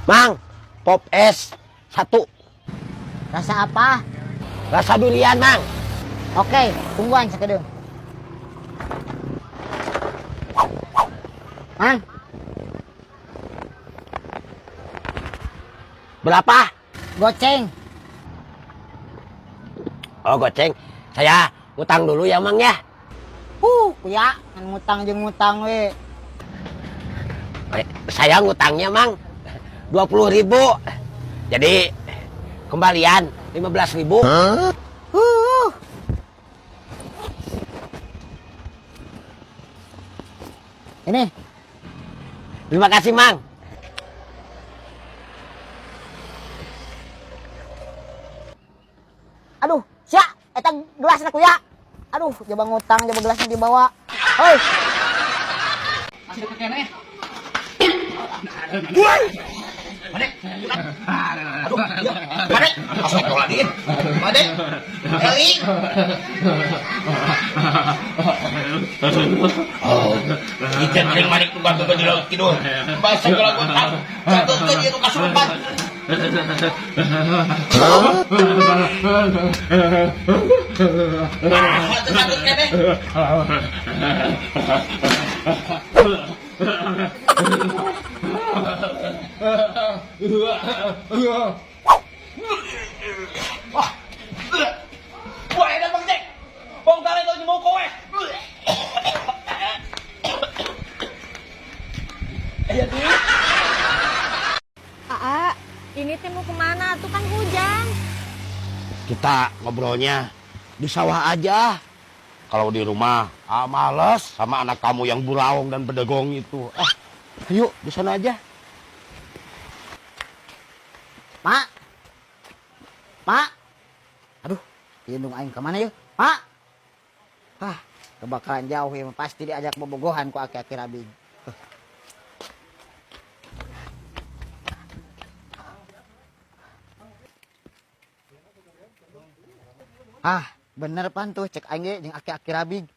Mang, pop es satu. Rasa apa? Rasa durian, Mang. Oke, tungguan sakedeung. Mang, Berapa? Goceng. Oh, goceng. Saya ngutang dulu ya, Mang, ya. Kuya, ngan ngutang jeung ngutang we. Saya ngutangnya, Mang, 20.000. Jadi kembalian 15.000. Ini. Terima kasih, Mang. Aduh, sia, eta gelasna, kuya. Aduh, coba ngutang, coba gelasnya dibawa. Hoi. Aduh, Made, astagfirullahaladzim. Made, Eli. Oh, ikan maling maling tunggal tunggal di laut kidul. Bahasa kalau gontak, satu ke dia nu kasurupan. Ah, teu takut keneh. Wah. Wah, edan, Bang Jack. Bang tare tau mau kowe. Aya duit. Aa, ini teh mau kemana? Tuh kan hujan. Kita ngobrolnya di sawah aja. Kalau di rumah, ah, males sama anak kamu yang buraung dan bedegong itu. Ah, yuk di sana aja. Mak. Mak. Aduh, indung aing kemana yuk? Mak. Ah, kebakaran jauh ya, pasti diajak bobogohan ku aki-aki rabing. Ah, bener pan tuh cek aing ge jeung aki-aki rabing.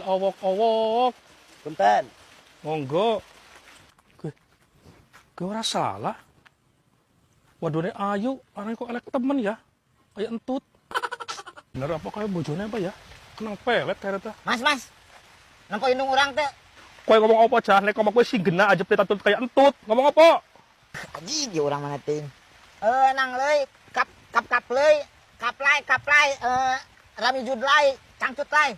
Owok-owok. Punten. Monggo. Gue ora salah. Wadone ayu, orangnya kok elek temen ya. Kayak entut. Bener apa kayak bojone apa ya? Kenang pelet kayak eta. Mas, mas. Nempo indung urang teh. Kowe ngomong apa cah? Nek ngomong kowe sing gena aja pelit kayak entut. Ngomong apa? Aji di urang mana ting. Eh, nang leuy, kap kap kap leuy, kaplai kaplai, eh rami judlai, cangcut lai.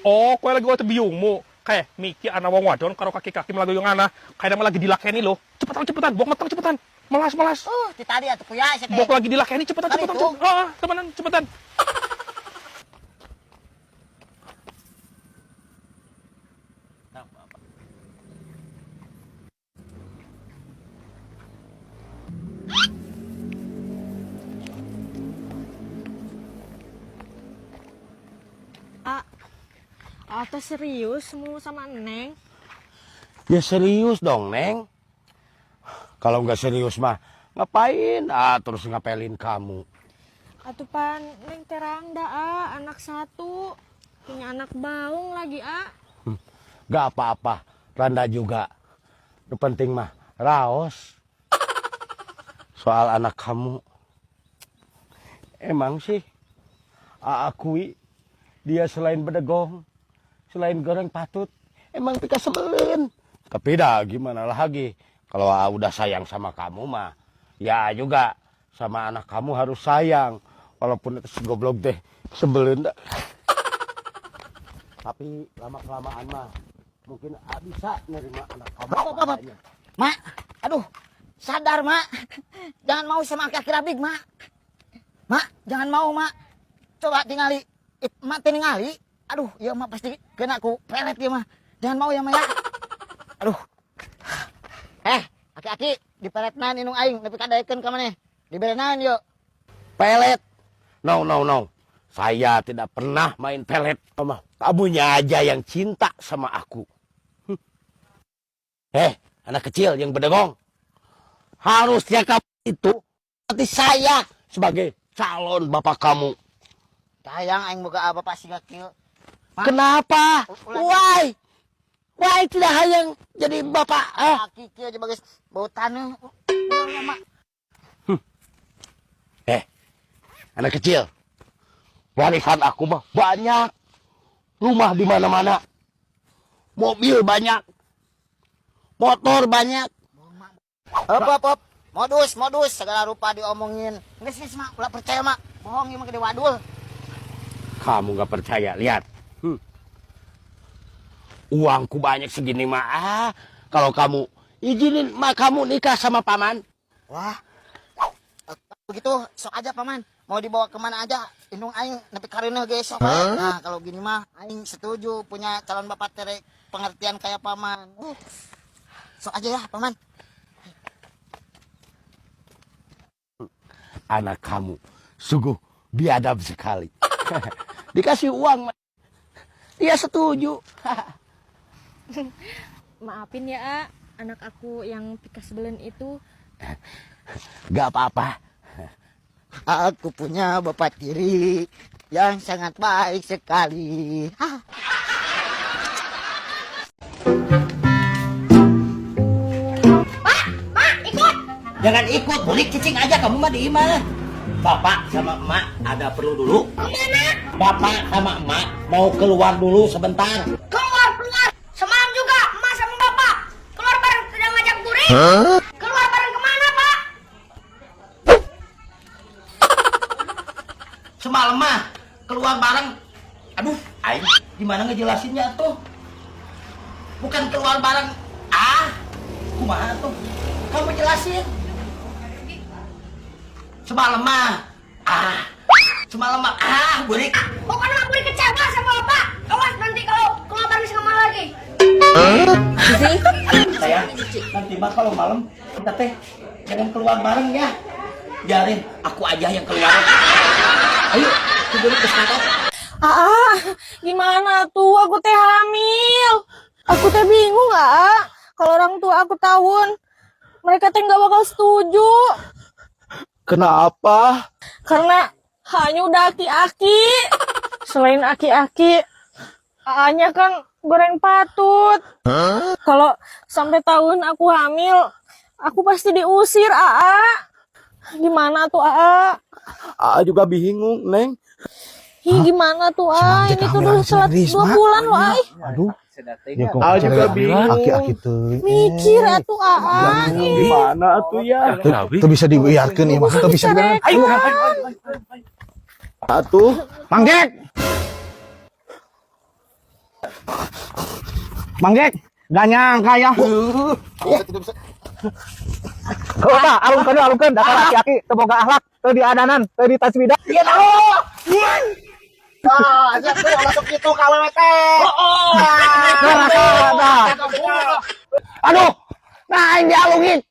Oh, kowe lagi waktu biungmu. Kayak Miki anak wong wadon karo kaki-kaki melagu yang ana. Kayak lagi dilakeni loh. Cepetan cepetan, bok meteng cepetan. Melas melas. Ti tadi atuh kuya sia teh. Bok lagi dilakeni, cepetan Tadi cepetan. tuh. Cepetan. Ah, temenan cepetan. A, atau serius mau sama Neng? Ya serius dong, Neng. Kalau nggak serius mah ngapain? Ah, terus ngapelin kamu. Atuh pan, Neng terang dah, A, anak satu. Punya anak baung lagi, A. Gak apa-apa, Randa juga. Yang penting mah raos. Soal anak kamu, emang sih, akui dia selain bedegong, selain goreng patut, emang pika sebelin. Tapi dah gimana lagi, kalau Aa udah sayang sama kamu mah, ya juga sama anak kamu harus sayang. Walaupun itu segoblok deh, sebelin dah. Tapi lama-kelamaan mah mungkin Aa bisa nerima anak kamu. Bap, bap, bap. Mak, aduh, sadar mak. Jangan mau sama aki-aki rabig, mak. Mak, jangan mau, mak. Coba tingali. Mak tingali. Aduh, ya mak pasti kena ku pelet ya mah. Jangan mau ya mak ya. Aduh. Aki-aki, dipeletnan indung aing nepi ka daekeun ka maneh. Diberenan yuk. Pelet? No, no, no. Saya tidak pernah main pelet. Mama, kamunya aja yang cinta sama aku. Anak kecil yang bedegong. Harusnya kamu itu nanti saya sebagai calon bapak kamu. Hayang aing boga bapak siga kieu. Mak. Kenapa? Ulah. Why? Why tidak hayang jadi bapak? Ah? Aki kieu aja bagus bau tanah. Ulah, Mak. Eh, anak kecil. Warisan aku mah banyak. Rumah di mana-mana. Mobil banyak. Motor banyak. Op, op, op. Modus, modus, segala rupa diomongin. Geus, geus, Mak, ulah percaya, Mak. Bohong ieu mah gede wadul. Kamu nggak percaya, lihat. Uangku banyak segini mah. Ah, kalau kamu izinin mak kamu nikah sama paman. Wah. Begitu, sok aja paman. Mau dibawa kemana aja, indung aing nepi kareuneuh ge sok we. Nah, kalau gini mah aing setuju punya calon bapak tere pengertian kayak paman. Sok aja ya, paman. Anak kamu sungguh biadab sekali. Dikasih uang, dia setuju. Maafin ya, A, anak aku yang pikas belen itu. Gak apa-apa. Aku punya bapak tiri yang sangat baik sekali. Hah. Jangan ikut, balik cicing aja kamu mah di imah. Bapak sama emak ada perlu dulu. Bapak sama emak mau keluar dulu sebentar. Keluar, keluar. Semalam juga emak sama bapak keluar bareng tidak ngajak guring. Keluar bareng kemana, Pak? Semalam mah keluar bareng. Aduh, aing gimana ngejelasinnya tuh? Bukan keluar bareng. Ah, kumaha tuh? Kamu jelasin. Semalam mah. Ah, semalam mah. Ah, burik. Pokoknya mah guring kecewa sama bapak. Awas nanti kalau keluar bareng sama lagi. Sayang, nanti mah kalau malam kita teh jangan keluar bareng ya. Biarin aku aja yang keluar. Ayo, tidur ke sana. Aa, gimana tuh? Aku teh hamil. Aku teh bingung, Aa. Kalau orang tua aku tahun, mereka teh nggak bakal setuju. Kenapa? Karena hanya udah aki-aki. Selain aki-aki, A-nya kan goreng patut. Kalau sampai tahun aku hamil, aku pasti diusir, AA. Gimana tuh, AA? Aa juga bingung, Neng. Ih, gimana tuh, A? Ini tuh udah selat 2 bulan loh, Ai. Aduh, ya kok Aa juga bingung. Aki-aki teh. Mikir atuh, AA. Gimana tuh ya? Teu bisa dibiarkeun ieu mah, teu bisa dibiarkeun. Ayo, atuh. Mang Gek. Mang Gek, gak nyangka ya. Oh, tah, alungkeun alungkeun dasar aki-aki teu boga akhlak, teu diadanan, teu ditasbida. Iya tahu. Ah, aja tuh masuk gitu ka awewe teh. Nah, nah, nah. Aduh, nah ini dialungin.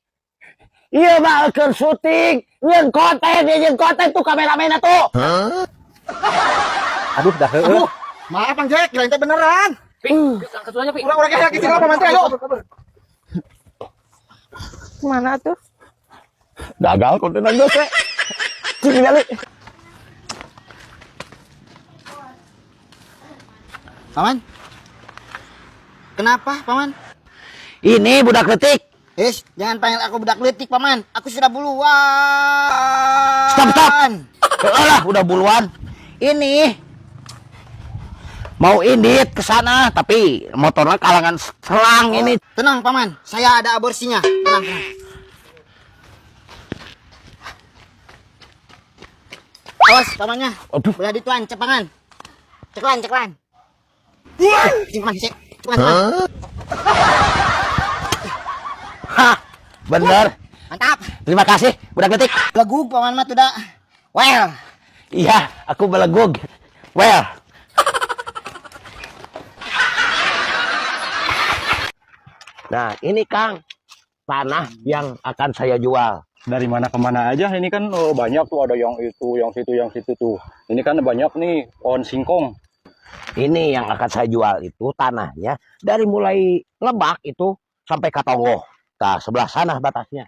Iya mah keur syuting, nyeun konten, nyeun konten tuh kameramen tuh. Aduh, dah heueuh. Maaf Bang Jack, kirain teh beneran. Urang-urang kayak kecil apa mantu ayo. Gimana tuh? Gagal konten geus we. Cing balik. Paman. Kenapa, Paman? Ini budak letik. Eh, jangan panggil aku budak letik, Paman. Aku sudah buluan. Stop, stop. Alah, udah buluan. Ini mau indit ke sana, tapi motornya kalangan selang ini. Tenang, Paman. Saya ada aborsinya. Tenang, tenang. Awas, pamannya. Aduh. Belah dituan, cepangan. Ceklan, ceklan. Cing, paman, cek. Ceklan, ceklan. Hah, bener. Mantap. Terima kasih, budak letik. Belegug, paman mah tuh dah. Well, Iya, aku belegug. Well. Nah, ini Kang, tanah yang akan saya jual. Dari mana kemana aja ini kan, oh, banyak tuh, ada yang itu, yang situ tuh. Ini kan banyak nih pohon singkong. Ini yang akan saya jual itu tanahnya dari mulai Lebak itu sampai Katonggo. Nah, sebelah sana batasnya.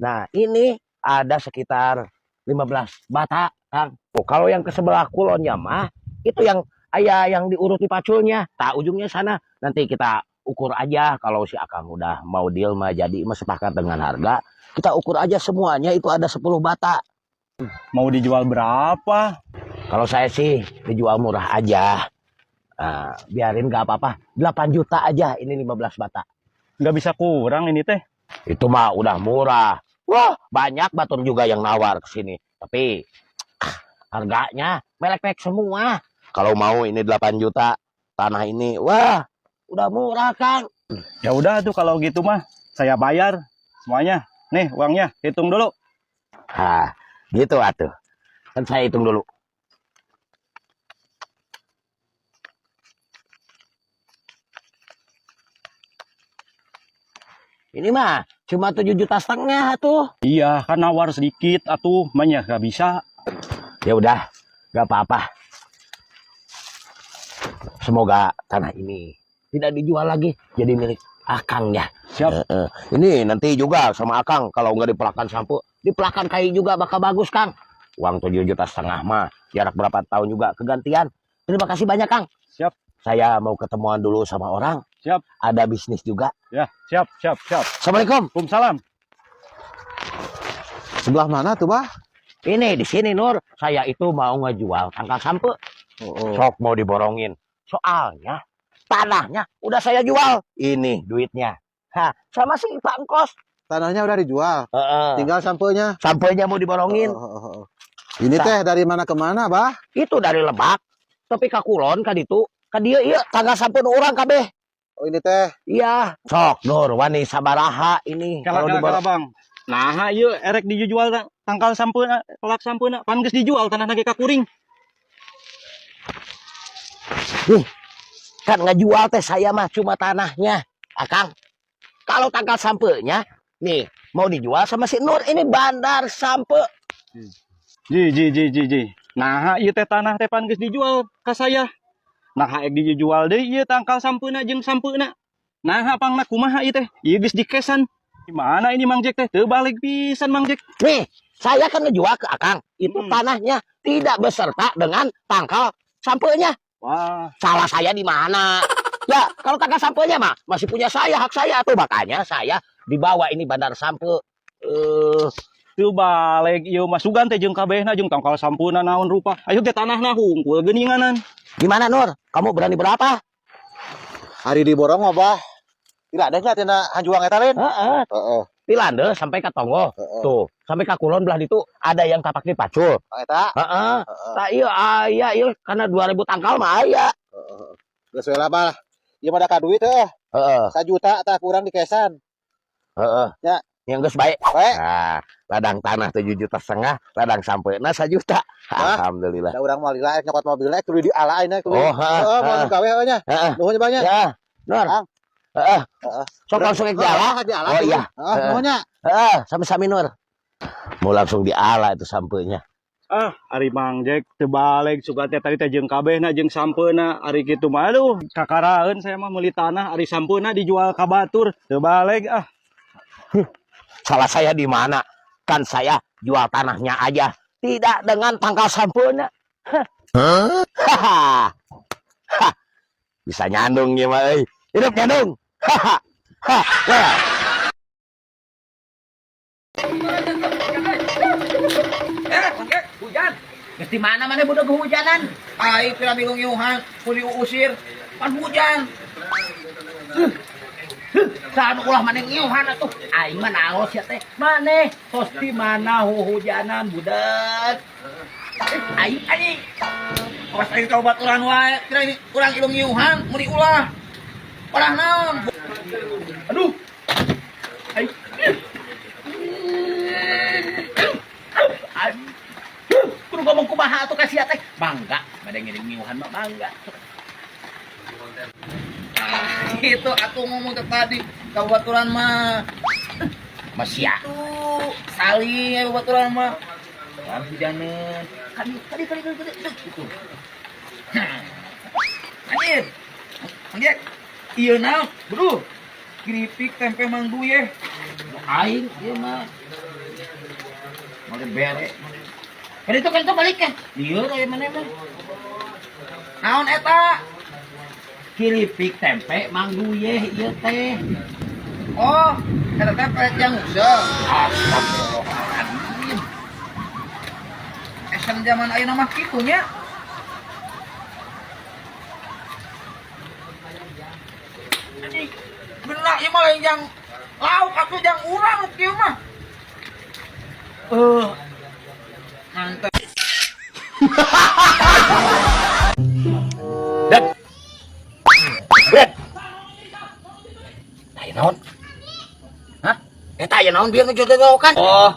Nah, ini ada sekitar 15 bata. Kang. Oh, kalau yang ke sebelah kulonnya mah itu yang aya yang diurut di paculnya. Tak ujungnya sana. Nanti kita ukur aja kalau si Akang udah mau deal mah, jadi mah sepakat dengan harga. Kita ukur aja semuanya itu ada 10 bata. Mau dijual berapa? Kalau saya sih dijual murah aja. Nah, biarin gak apa-apa. 8 juta aja ini 15 bata. Nggak bisa kurang ini teh. Itu mah udah murah. Wah, banyak batur juga yang nawar ke sini. Tapi harganya melek-melek semua. Kalau mau ini 8 juta tanah ini, wah, udah murah, Kang. Ya udah tuh kalau gitu mah saya bayar semuanya. Nih uangnya, hitung dulu. Hah, gitu atuh. Kan saya hitung dulu. Ini mah cuma 7,5 juta tuh. Iya, kan nawar sedikit atuh, mah nggak bisa. Ya udah, gak apa-apa. Semoga tanah ini tidak dijual lagi, jadi milik Akang ya. Siap. Heeh. Ini nanti juga sama Akang kalau nggak dipelakan sampo, dipelakan kayu juga bakal bagus, Kang. Uang 7,5 juta mah jarak berapa tahun juga kegantian. Terima kasih banyak, Kang. Siap. Saya mau ketemuan dulu sama orang. Siap. Ada bisnis juga. Ya, siap, siap, siap. Assalamualaikum. Waalaikumsalam. Sebelah mana tuh, Bah? Ini di sini, Nur, saya itu mau ngejual tangkal sampo. Oh, Sok mau diborongin. Soalnya tanahnya udah saya jual. Ini duitnya. Hah, sama si Pak Engkos. Tanahnya udah dijual, Heeh. tinggal samponya. Samponya mau diborongin. Oh. Ini teh dari mana ke mana, Bah? Itu dari Lebak. Tapi ka kulon ka ditu, ka dieu ieu tanggal sampun urang kabeh. Oh, ini teh. Iya. Sok Nur, wani sabaraha ini Kala, kalau kala, diborong. kala, Bang. Nah, ieu erek dijual tangkal sampeuna, pelak sampeuna, pan geus dijual tanah ge ka kuring. Kan ngejual teh saya mah cuma tanahnya. Akang. Kalau tangkal sampenya nih mau dijual sama si Nur, ini bandar sampe. Ji, ji, ji, ji, ji. Nah, ieu teh tanah teh pan geus dijual ka saya. Nah, erek dijual deui ieu tangkal sampeuna jeung sampeuna. Nah, pangna kumaha ieu teh? Ieu geus dikesan. Gimana ini Mang Jack teh? Teu balik pisan Mang Jack. Nih, saya kan ngejual ke Akang. Itu tanahnya tidak beserta dengan tangkal sampenya. Wah, Salah saya di mana? Ya, kalau tangkal sampenya mah masih punya saya, hak saya tuh. Makanya saya dibawa ini bandar sampe. Teu balik ieu mah sugan teh jeung kabehna jeung tangkal sampeuna naon rupa. Ayo ge tanahna hungkul geuninganan. Gimana Nur? Kamu berani berapa? Ari diborong mah, Bah. Tidak ada nggak tina hanjuang eta lain? Heeh. Heeh. Pilande sampai ke Tonggo. Heeh. Tuh, sampai ke Kulon belah itu ada yang tapak di pacul. Eta. Heeh. Heeh. Tak iya aya iya karena 2000 tangkal mah aya. Heeh. Geus we lah, Bah. Ieu mah da ka duit heuh. Heeh. 1 juta tah kurang dikesan. Heeh. Ya. Yang geus baik. Baik. Nah, ladang tanah 7,5 juta, ladang sampai nah 1 juta. Hah? Alhamdulillah. Da urang mah lila nyokot mobil tuluy di ala ayeuna tuluy. Oh, heeh. Heeh, mau gawe heuh nya. Heeh. Nuhun banyak. Ya, Nur. Kang. Heeh. Heeh. Sok langsung ke diala. Heeh, diala. Oh iya. Heeh, nuhun nya. Heeh, sami-sami Nur. Mau langsung diala itu sampenya. Ah, ari Mang Jack teu balik sugan teh tadi teh jeung kabehna jeung sampeuna ari kitu mah aduh kakaraeun saya mah meuli tanah ari sampeuna dijual ka batur teu balik ah. Salah saya di mana? Kan saya jual tanahnya aja, tidak dengan tangkal sampenya. Hah? Hah. Bisa nyandung ya, mah euy. Hidup nyandung. Haha. Hah. Wah. Eh, hujan. Geus di mana mana budak kehujanan? Ai pira bingung ngiuhan, ku diusir. Pan hujan. Saha ulah maneh ngiuhan atuh. Aing mah naos ya teh. Maneh tos di mana huhujanan budak. Aing anjing. Awas aing ka baturan wae. Kira ini urang ilung ngiuhan, mun diulah. Parah naon? Aduh. Aing. Aduh. Kudu ngomong kumaha atuh ka sia teh. Bangga, bade ngiring ngiuhan mah bangga. Itu atuh ngomong teh tadi ka baturan mah. Masya. Tuh, saling ya baturan mah. Wah, hujaneun. Kali kali kali kali kali gitu. Anjir. Anjir. Iya naon, Bro. Keripik tempe Mang Duye. Aing ieu mah. Mau bere. Kan itu balik kan. Lieur aya maneh mah. Naon eta? Kiripik tempe Mang Duyeh ieu teh. Oh, eta teh pelet yang useuh. Astagfirullahaladzim. Esen zaman ayeuna mah kitu nya. Bener ieu mah lain jang lauk atuh jang urang kieu mah. Mantap. Dan. Bret. Aya naon? Hah? Eta aya naon bieu ngejodokan? Oh.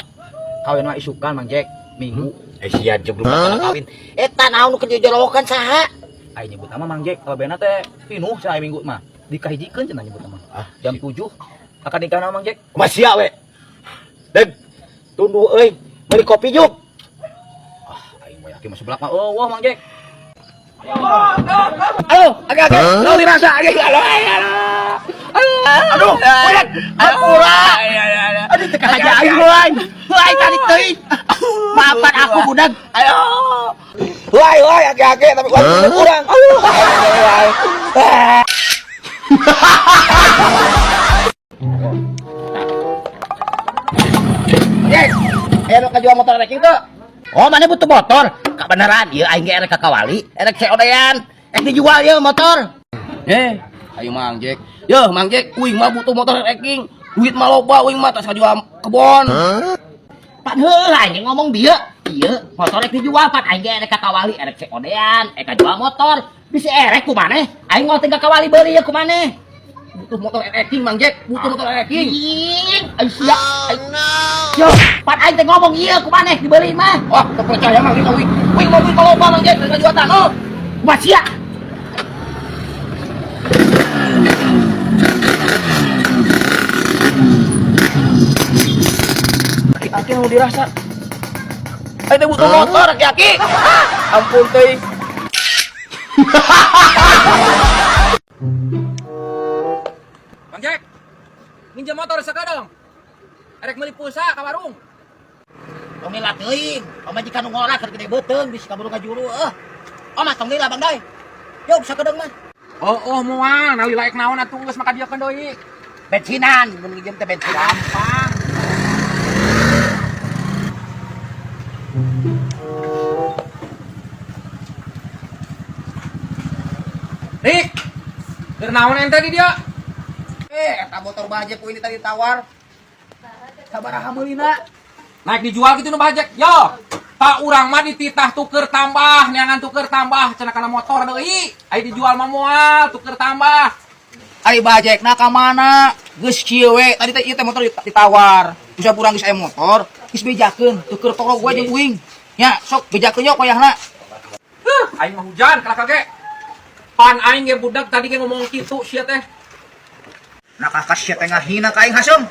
Kawin mah isukan Mang Jack minggu. Eh sia jeblok kawin. Eta naon nu kejojolokan saha? Aing nyebut nama Mang Jack, kalau bena teh pinuh cenah minggu mah. Dikahijikeun cenah nyebut nama. Ah, jam 7 akan nikah nama Mang Jack. Kumaha sia we? Deg. Tunduh euy, meuli kopi juk. Ah, aing mah yakin mah sebelah mah. Oh, wah Mang Jack. Aduh, agak-agak, lu dirasa, agak, aduh, aduh, aduh, hampura, aduh, teka aja aing lain, lain tadi teuing, maafkan aku budak, ayo, wai, wai, agak-agak, tapi wai, kurang, aduh, wai, Yes, ayo kajual motor rek itu. Oh, mana butuh motor? Kebenaran, ieu aing ge erek ka Kawali, erek COD-an. Erek dijual ieu motor. Eh, ayo Mang Jack. Yo, Mang Jack, uing mah butuh motor ranking. Duit mah loba, uing mah tas kajual kebon. Pan heuh aing ngomong bieu. Ieu motor rek dijual pan aing ge erek ka Kawali, erek COD-an, erek kajual motor. Bisi erek ku maneh? Aing moal teh ka Kawali beuli ieu ku maneh. Butuh motor ranking Mang Jack, butuh motor ranking. Ih, aing sia. Yo, pan aing teh ngomong ieu ku maneh dibeli mah. Wah, terpercaya Mang Jack uing. Uing mau duit loba Mang Jack, kajual tanah. Kumaha sia? Aki mau dirasa. Aing teh butuh motor, aki-aki. Ampun teuing. Bang Jack, minjem motor sekarang. Erek meuli pulsa ka warung. Tong lila teuing, pamajikan nu ngora keur gede beuteung bisi kaburu ngajuru euh. Oh mah tong lila Bang Dai. Yuk sakedeung mah. Oh, oh moal, na lila ek naon atuh geus maka dieukeun deui. Bensinan, mun nginjem teh bensinan. Gampang. Rik, keur naon ente di dia? Eh, eta motor bajek ku ini tadi tawar. Sabaraha meulina? Naik dijual gitu nu bajek. Yo, tak urang mah dititah tuker tambah, neangan tuker tambah cenah kana motor deui. Ai dijual mah moal, tuker tambah. Ari bajekna ka mana? Geus kieu we, tadi teh ieu teh motor ditawar. Bisa urang geus aya motor, geus bejakeun, tuker torog we jeung uing. Nya, sok bejakeun yo koyahna. Huh, aing mah hujan kalah kage. Pan aing ge budak tadi ge ngomong kitu sia teh. Nah kakak sia teh ngahina ka aing Hasem.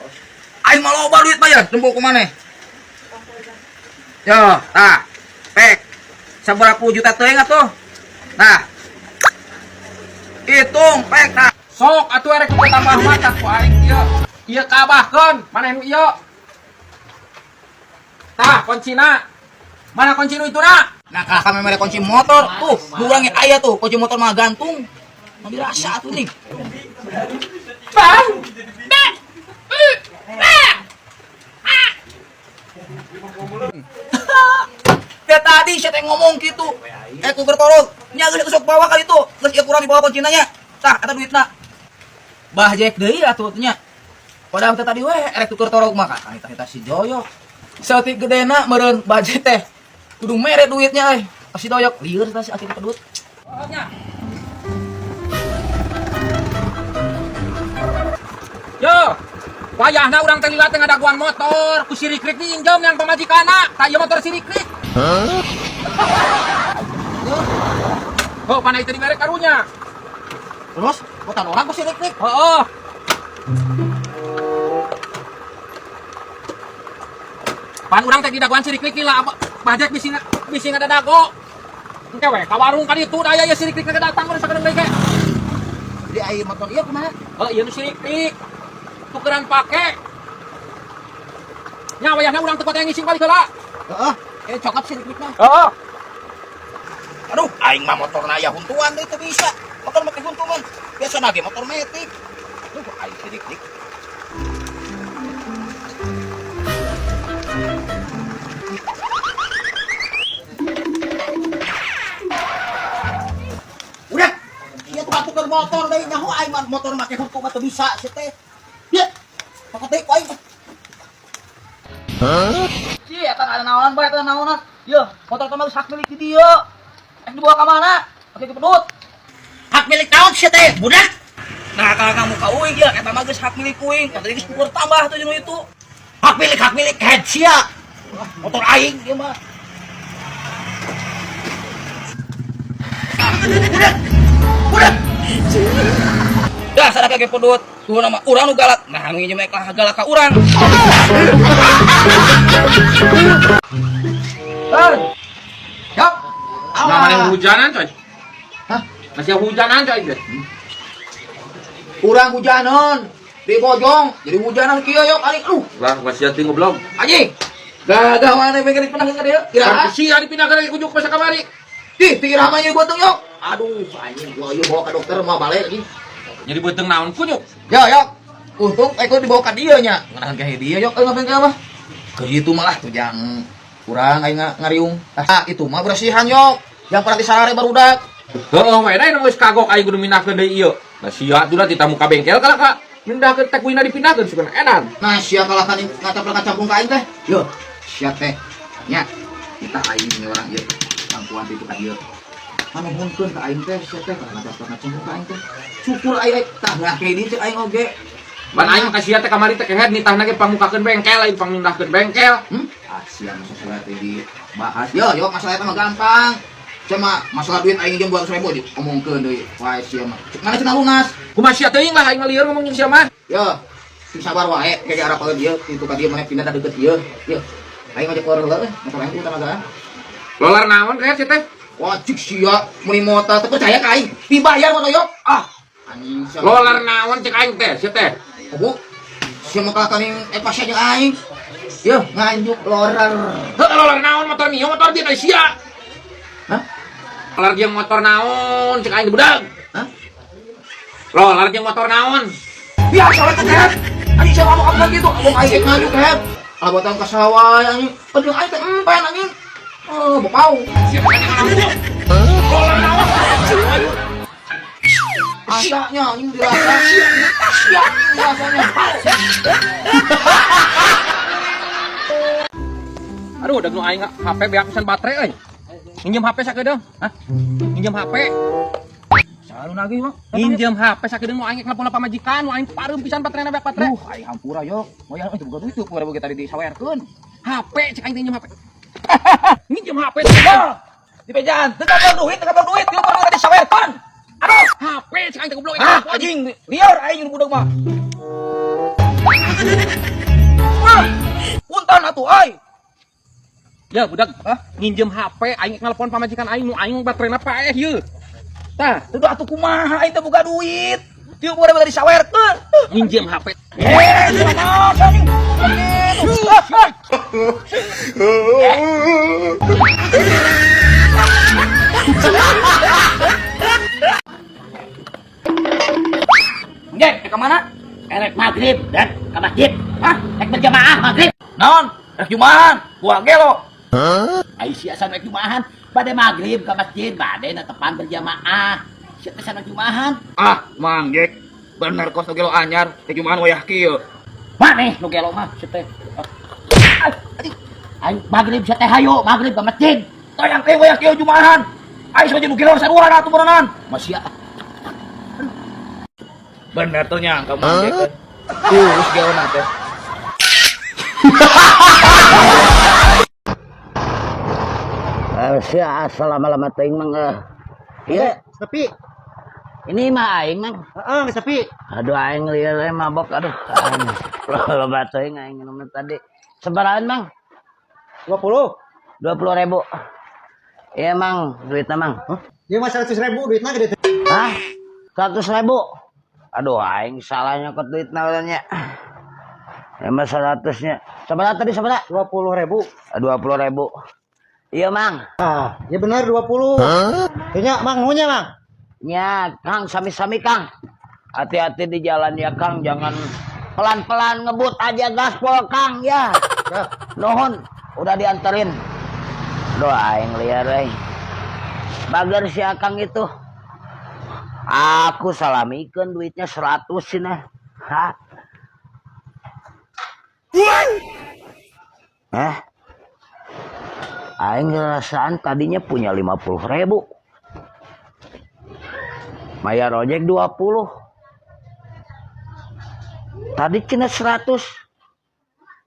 Aing mah loba duit bayar, tempo ku maneh. Yo, tah. Pek. Sabaraha puluh juta teuing atuh. Nah. Hitung, pek tah. Sok atuh erek tuker tambah mah tah ku aing ieu. Ieu kabahkeun, maneh nu ieu. Tah, kuncina. Mana kunci nu ituna? Nah, kakak kami mere kunci motor. Tuh, nu urang ge aya tuh, kunci motor mah gantung. Mah dirasa atuh nih. Bang. B. U. A. A. Ya tadi saya teh ngomong gitu. Eh ku bertorog. Nya geus sok bawa kali itu. Geus ieu kurang dibawa kuncina nya. Tah, eta duitna. Bah Jack deui atuh nya. Padahal teh tadi we erek tuker torog mah kakak eta si Doyok. Saeutik gedena meureun budget teh. Kudu mere duitnya euy. Si Doyok lieur tah si aki pedut. Yo, wayahna urang teh lila teh ngadaguan motor, ku si Rikrik diinjem yang pamajikanna. Tah ieu motor si Rikrik. Oh, pana itu dibere karunya. Terus, motor orang ku si Rikrik. Heeh. Pan urang teh didaguan si Rikrik lila bajek bisi bisi ngadadago. Engke we ka warung ka ditu da aya ieu si Rikrik teh datang urang sakedeung deui ge. Jadi aya motor ieu kumaha? Heuh, ieu nu si Rikrik. Tukeran pake. Nya wayahna urang teu kuat yang ngising balik heula. Heeh. Cokot sih dikit mah. Heeh. Aduh, aing mah motorna aya huntuan deui teu bisa. Motor make huntuan. Biasa nage motor metik. Aduh, aing si dik-dik. Udah, ieu tukang tukar motor deui nyaho aing mah motor make huntu mah teu bisa sia teh. Ieu, cokot deui ku aing. Ci, eta ada naonan bae, eta naonan. Yeuh, motor teh mah geus hak milik di dieu. Ek dibawa ka mana? Pake dipedut. Hak milik naon sia teh, budak? Nah, kalau kamu ka uing ya, eta mah geus hak milik uing. Eta geus bertambah tuh jeung itu. Hak milik head sia. Motor aing ieu mah. Budak. Budak. Dasar kakek pedut. Tuh nama urang nu galak. Nah, nginjem lah galak ka urang. Hei. Yap. Nah, mana hujanan, coy? Hah? Masih hujanan, coy. Kurang hujanan. Di bojong, jadi hujanan kieu yok aing. Aduh, Lah, masih hati ngoblok. anjing. Gagah mana pengen dipindahkeun ka dieu? Iraha? Si dipindahkeun lagi kujuk masa kamari. Ih, ti iraha mah ieu gotong yok. Aduh, anjing gua ieu bawa ka dokter mau balik anjing. Jadi beuteung naon kunyuk? Ya, yok. Untung eko dibawa ka dieu nya. Ngeunahan ka dieu yok euy ngapain ka mah. Keur itu malah tujang kurang aing ngariung. Ah, itu mah bersihan yok. Yang pernah disarare barudak. Heeh, we da geus kagok aing kudu mindahkeun deui ieu. Nah, sia atuh da titamu ka bengkel kalah ka mindahkeun teh kuina dipindahkeun sugan edan. Nah, sia kalah kan ngacaprak ngacampung ka aing teh. Yo, sia teh. Nya, kita aing nya orang ieu. Pangkuan itu ka dieu. Manuhunkeun ka aing teh sia teh kalah ngacaprak ngacampung ka aing teh. Syukur aing tah ngah di cek aing oge. Ban aing ka sia teh kamari teh kehed nitahna ge pangmukakeun bengkel lain pangmindahkeun bengkel. Ah, sia masalah teh dibahas. Yo, yo masalah eta mah gampang. Cuma masalah duit aing jeung 200.000 diomongkeun deui. Wae sia mah. Cek mana cenah lunas. Kumaha sia teuing lah aing mah lieur ngomong jeung sia mah. Yo, sing sabar wae kayak arah ieu itu ka dieu maneh pindah ka deukeut ieu. Yo, aing ngajak keluar heula euy, motor aing ku tanagaan. Lolar naon kehed sia teh? Wajik sia meuni mota teu percaya ka aing. Dibayar mah yok. Ah, anjing sia. Lolar naon cek aing teh sia teh? Oh, sia mah kalahkan epasya jeung aing. Yo, nganjuk lorar. Heuh, lolar naon motor Mio motor dia teh sia. Hah? Lolar jeung motor naon cek aing budak. Hah? Lolar jeung motor naon? Biasa we teh kehed. Anjing sia ngomong apa gitu? Ngomong aing nganjuk kehed. Abatan ka sawah anjing. Penting aing teh empen anjing. Oh, bapau. Asyaknya anjing dirasa. Sia anjing dirasanya. Aduh, udah nu aing HP beak pisan baterai euy. Minjem HP sakedeung. Hah? Minjem HP. Selalu nagih mah. Minjem HP sakedeung nu aing nelpon pamajikan, nu aing pareum pisan bateraina beak baterai. Aing hampura yok. Moyang euy boga duit tuh boga tadi disawerkeun. HP cek aing teh minjem HP. Minjem HP. Di bejaan, teu kabel duit, teu kabel duit, teu kabel disawerkeun. Aduh, HP cek aing teh goblok. ah anjing, liar aing nu budak mah. Ah, punten atuh euy. Ya budak, Hah? nginjem HP aing nelpon pamajikan aing nu aing bateraina paeh ieu. Tah, Teu atuh kumaha aing teu boga duit. Tieu boga tadi disawerkeun. nginjem HP. Eh, mah anjing. Ngek, ke mana? Erek maghrib dan ke masjid. Hah? Rek berjamaah maghrib. Naon? Rek jumahan, gua gelo. Ai sia san rek jumaahan, bade maghrib ke masjid, bade na tepan berjamaah. Sia teh san rek jumahan. Ah, Mang Jek. Bener kos nu gelo anyar, rek jumahan wayah kieu. Maneh nu gelo mah sia teh. Ayo maghrib sia teh hayu maghrib ke masjid. Tayang teh wayah kieu jumahan. Ai saja nu gelo sarua atuh beneran. Masih Bener tuh nyangka Mang Jek. Terus gelona teh. Sia asal lama-lama teuing mang. Iya, Sepi. ini mah aing mang. Heeh, geus sepi. Aduh aing lieur we mabok aduh. Aing loba teuing aing minum tadi. Sabarahan mang? 20. 20.000. Iya mang, duitna mang. Ieu mah 100.000 duitna gede teh. Hah? 100.000? Aduh aing salah nyokot duitna urangnya. Ya mah 100-nya. Sabaraha tadi sabaraha? 20.000. 20.000. Iya, Mang. Ah, ya benar 20. Kayaknya Mang nuhun nya, Mang. Ya, Kang, sami-sami, Kang. Hati-hati di jalan ya, Kang. Jangan pelan-pelan ngebut aja gaspol, Kang, ya. Ya. Nuhun, udah dianterin. Doa aing liar, euy. Bager si Akang itu. Aku salamikeun duitnya 100 cenah. Hah? Hah? Aing ngerasaan tadinya punya 50 ribu. Bayar ojek 20. Tadi cenah 100.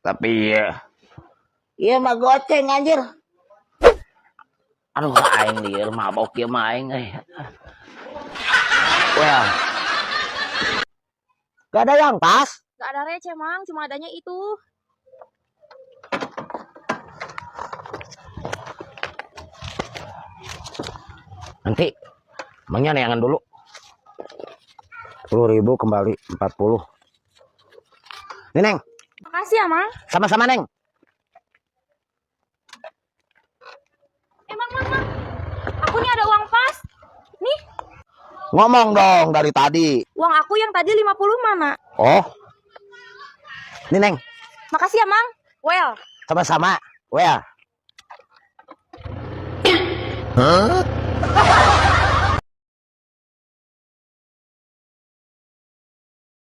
Tapi ya. Iya mah goceng, anjir. Aduh, aing lieur mabok ieu mah aing euy. Well. Gak ada yang pas. Gak ada receh, Mang. Cuma adanya itu. Nanti emangnya neangan dulu. 10 ribu kembali 40. Nih, Neng, Makasih ya, Mang. Sama-sama, Neng. Eh, Mang, Mang, Mang. Aku nih ada uang pas. Nih, Ngomong dong dari tadi. Uang aku yang tadi 50 mana? Oh. Nih, Neng, Makasih ya, Mang. Well. Sama-sama. Well. Huh?